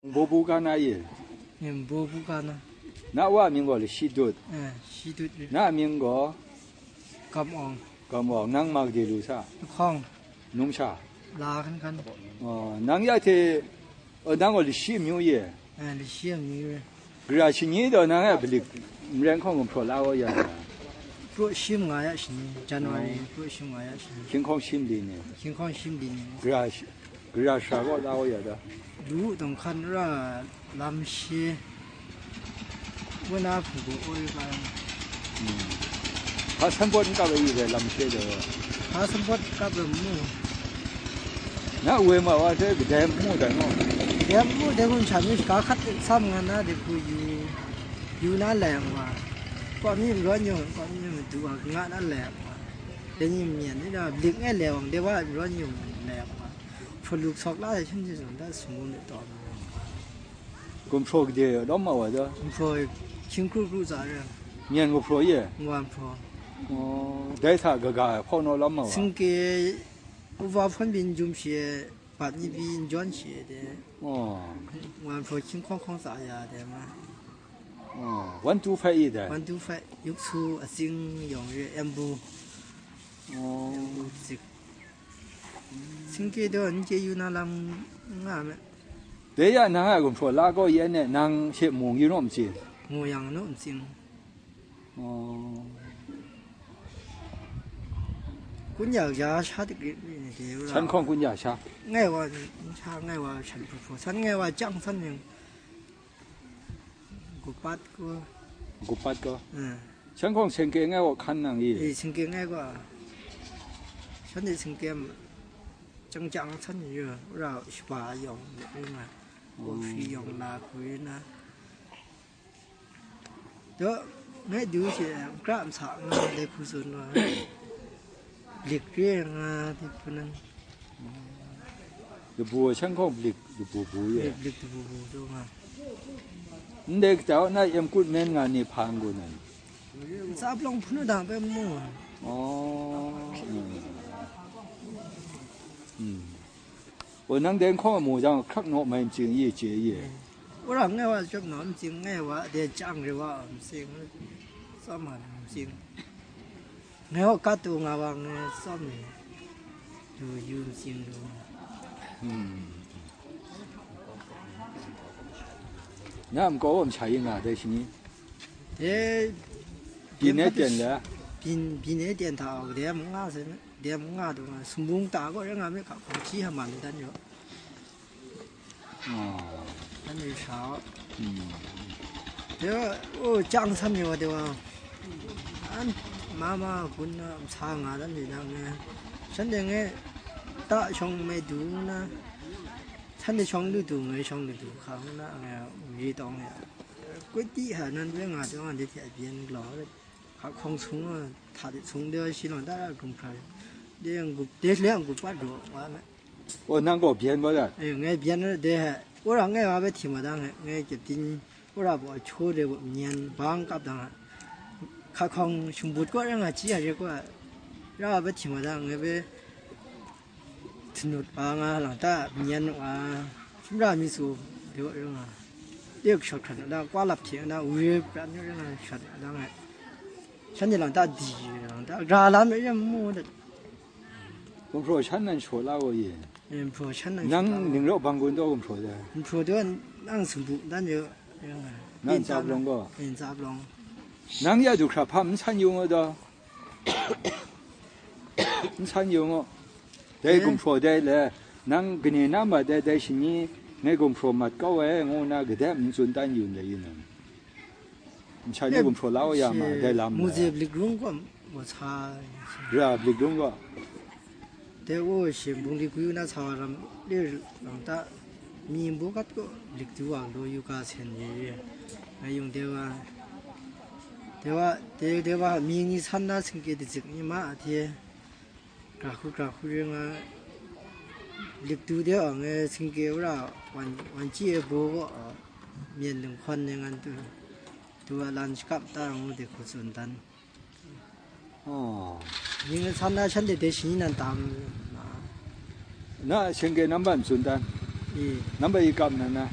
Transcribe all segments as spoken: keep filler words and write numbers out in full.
Nbu bu ga na ye? Nbu bu ga na. Na wa mying gaw Lashi Dut. Eh, Shi Dut. Na mying gaw? Kam Awng. Kam Awng. Nang ma de lu sa? Hkawng. Numsha? La hkan hkan. Oh, nang ya hte, oh, nang gaw Lashi amyu ye? Eh, Lashi amyu ye. Gara shani daw nang ya balik, maren hkawng gumhpraw la gaw ya? Kru shi manga ya shani, January, oh, kru shi manga ya shani. Hkying hkawng shi mali ni? Hkying hkawng shi mali ni. Gara shi-, Gara sara gaw la gaw ya da? Lu dawng hkan ra lam shi, wuna hpung gaw oi ga. Hmm. Hpa sanpawt n kap ai yu dai lam she de? Hpa sanpawt kap ai mu. Na woi ma wa hte kadai mu dai mu? Kadai mu dai kun sha mi shaka hkat sam nga na de ku yu, yu na lai wa. Kwa mi rawn yung, kwa mi madu wa, nga na lai wa. Dai ni myen ni na, blik ngai lai wang, dai wa rawn yung lai wa. Hpuluk sawk la ai hpyen hte zawn, da sumung de taw mi rawng. Gumhpraw gade lawm ma wa da? Gumhpraw hkying kru kru za re. Myen gumhpraw ye? Ngwan hpraw. Oh, dai hta gaga hpawng naw lawm ma wa? Singke, uwa hpawng byin jum shi e, bat ni byin jawn shi e de. Oh. Ngwan hpraw hkying hkawng hkawng za ya de ma. Oh, one two five ye dai? One two five, yuk su atsing yawng re, embu. Oh. Embu zik. Singke daw n chye yu na lam nga me. Dai ya nang a gumhpraw la gaw yan e, nang she mung yu naw machyi? Mu yang naw machyi. Oh. Kun ya ya sha dik rit ni de ra. Shan hkawng kun ya sha? Ngai wa, sha ngai wa shan hpru hpru. Shan ngai wa jang san yang. Gupat ko. Gupat ko. Eh. Shan hkawng sengke ngai wa hkan nang i? Eh, sengke ngai wa. Shan de sengke m-, jang jang san yu, ra shaba yawng de yu nga. Ko shi yawng la ku yu na. Do, ngai du she, kra msa nga de ku sun wa. Lik re nga de ku nang. Dabu shan hkawng blik dabu bu ye. Blik, blik dabu bu do nga. Ndai kata na yam kut men nga ni hpa n gun ai? Tsa plawng hpunu dang pe mu. Oh. Mm. Mm. O, nang dai n hkawng a mu jang, hkrak naw mai machyi ye, chye ye. Wora ngai wa chyawm naw machyi, ngai wa de chyang re wa machyi, tsawm ma machyi. Ngai wa kat tu nga wa ngai tsawm ni. Du yu machyi du. Hmm. Na mkaw wa masha yin nga dai shani? De, byin e tyen le? Byin, byin e tyen hta, de mung nga se me, de mung nga du nga, sumbung ta gaw rai nga me, ka hkawng hti hama mi dan yaw. Oh. Dan yu sha. Hmm. De, o, chyang san yaw de wa. An, ma ma gun na, msa nga dan de dang ne. Shan de nge, ta shawng mai du na. Shan de shawng lu du, ngai shawng lu du, hka na, ngai, wi tawng ya. Kwai ti ha nan bai nga chyawm, anhte hte byin galaw ai, hka hkawng sung a, hta de sung de shi lang da ra gumhpraw, de yang gup, de le yang gup pat daw wa me. O, nang gaw byin wa dat? Eh, ngai byin de he. Wora ngai wa bai hti ma dang he, ngai kyep tin, wora baw a hkyaw de baw myen bang kap dang a, hka hkawng shumbut kaw ra nga chyi a re kaw a, ra wa bai hti ma dang ngai bai Htenut wa nga lang ta, myen wa, shim ra mi su, de wa nga. De shawt hkran na, kwa lap hte na, wi pran ni nga shawt na nga. Shan ni lang ta, di lang ta, gra lam e yam mu da. Gumhpraw shan nan shaw la wo ye. Gumhpraw shan nan shaw la wo. Nang ning raw bang gun taw gumhpraw da. Gumhpraw de nang sumbu dan yo. Nang tsap long gaw. Nang tsap long. Nang ya du hkra hpa n san yu nga da. N san yu nga. Dai gumhpraw dai le, nang kane na mat dai, dai shani ngai gumhpraw mat kau ai, ngu na kadai n tsun tan yu ndai yu nang. N san yu gumhpraw la wa ya ma, dai lam. Muze blik rung gaw, wa sa. Ra blik rung gaw. Dai wa shi bungli kuyu na sa wa ram, le lang ta, mi mbu kat gaw, blik du wa lo yu ka sen ye ye. Ngai yung dai wa, dai wa, dai, dai wa, mi ni san na singke di zik ni ma a hte. Gra hku, gra hku ring a, lik du de awng e, singke wora wan, wan chyi e baw gaw, myen ling hkawn e ngan du, du a lan shakap ta ngu de hku tsun dan. Oh. Ning san na shan de de shi nan tam na. Na singke namban tsun dan. I. Namban i kap na na.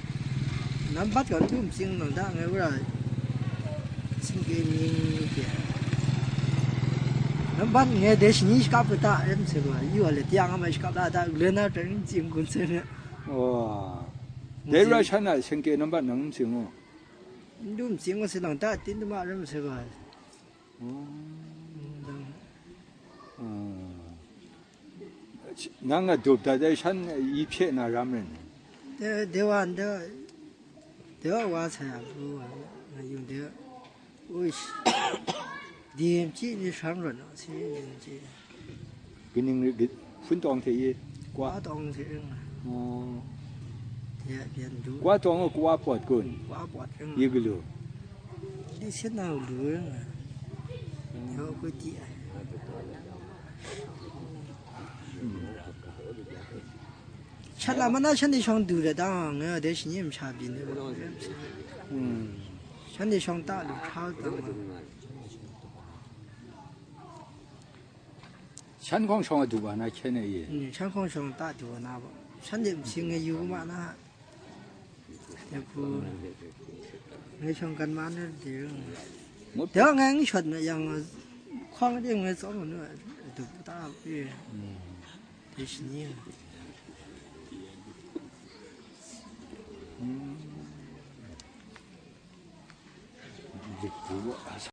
Nambat gaw n du matsing nang da ngai wora, singke mying ni hte. Nambat ngai dai shani shakap kata e masai gaw, yu a le tiyang a mai shakap la da, le na hte n tsing gun sai na. Wa. Dai ra shan a singke nambat nang n tsing u. N du matsing u sai nang da, tin duma rai masai gaw. Mm, dang. Ah. Nang a dup dat ai shan i hpye na ram rin. De, de wa nde, de wa wa sa ya bu wa, nga yung de. Uish. Dim chi ni shang ron si ni chi. Kaning ri, hpun tawng hte i, kwa. Kwa tawng hte ring. Oh. Ya, bian du. Kwa tawng a kwa pawt kun. Kwa pawt ring. Yi galu. Di sin na lu ring. Yo ku ti ai. Shat la mana shan ni shawng du da dang, nga de shi ni masha byin de. Hmm. Shan ni shawng ta lu hkra dang. Shan hkawng shawng a du wa na hkyen e ye. Hmm, shan hkawng shawng ta du wa na ba. Shan de msing e yu ma na. Ya ku. Ngai shawng kan ma na de. Ngut. Ya ngai ng shawt na yang hkawng de ngai tsawm na du ta ye. Hmm. Dai shi ni.